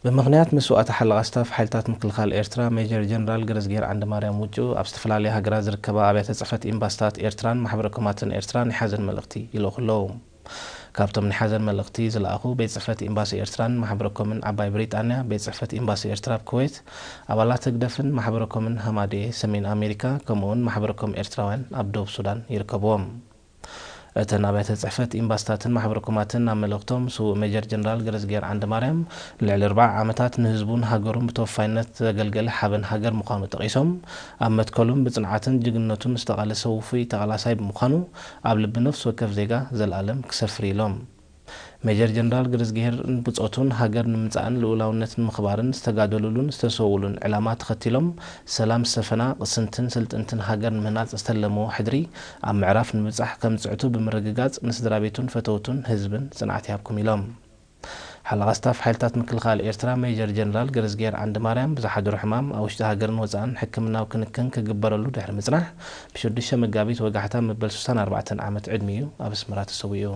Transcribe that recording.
ብምኽንያት መስዋእቲ ሓለቓ ስታፍ ሓይልታት ምክልኻል ኤርትራ ሜጀር ጀነራል ገረዝጌር ዓንደማርያም ውጩ፣ ኣብ ዝተፈላለያ ሃገራት ዝርከባ ኣብያተ ጽሕፈት ኤምባስታት ኤርትራን ማሕበረ ኮማትን ኤርትራ ናይ ሓዘን መልእኽቲ ይልእኹ ኣለዉ። ካብቶም ናይ ሓዘን መልእኽቲ ዝለኣኹ ቤት ጽሕፈት ኤምባሲ ኤርትራን ማሕበረ ኮምን ዓባይ ብሪጣንያ፣ ቤት ጽሕፈት ኤምባሲ ኤርትራ ኣብ ኩዌት፣ ኣባላት ህግደፍን ማሕበረ ኮምን ሃማዴ ሰሜን ኣሜሪካ፣ ከምኡውን ማሕበረ ኮም ኤርትራውያን ኣብ ደቡብ ሱዳን ይርከብዎም። እተን ኣብያተ ጽሕፈት ኤምባስታትን ማሕበረ ኮማትን ኣብ መልእኽቶም፣ ስዉእ ሜጀር ጀነራል ገረዝጌር ዓንደማርያም ልዕሊ ኣርብዓ ዓመታት ንህዝቡን ሃገሩን ብተወፋይነት ዘገልገለ ሓበን ሃገር ምዃኑ ጠቒሶም፣ ኣብ መትከሉን ብጽንዓትን ጅግንነቱን ዝተቓለሰ ውፉይ ተቓላሳይ ብምዃኑ ኣብ ልቢ ነፍሲ ወከፍ ዜጋ ዘልኣለም ክሰፍር ኢሎም። ሜጀር ጀነራል ገረዝጌር ብጾቱን ሃገር ንምምጻእን ልኡላውነት ንምኽባርን ዝተጋደሉሉን ዝተሰውኡሉን ዕላማ ተኸቲሎም፣ ሰላም ዝሰፈና ቅስንትን ስልጥንትን ሃገር ንምህናጽ ዝተለምዎ ሕድሪ ኣብ ምዕራፍ ንምብጻሕ ከም ዝጽዕቱ ብምርግጋጽ፣ ንስድራ ቤቱን ፈተውቱን ህዝብን ጽንዓት ይሃብኩም ኢሎም። ሓለቓ ስታፍ ሓይልታት ምክልኻል ኤርትራ ሜጀር ጀነራል ገረዝጌር ዓንደማርያም ብዝሓደሮ ሕማም ኣብ ውሽጢ ሃገርን ወጻእን ሕክምናዊ ክንክን ክግበረሉ ድሕሪ ምጽናሕ፣ ብ ሽዱሽተ መጋቢት ወጋሕታ መበል ሱሳን ኣርባዕተን ዓመት ዕድሚኡ ኣብ ኣስመራ ተሰዊኡ።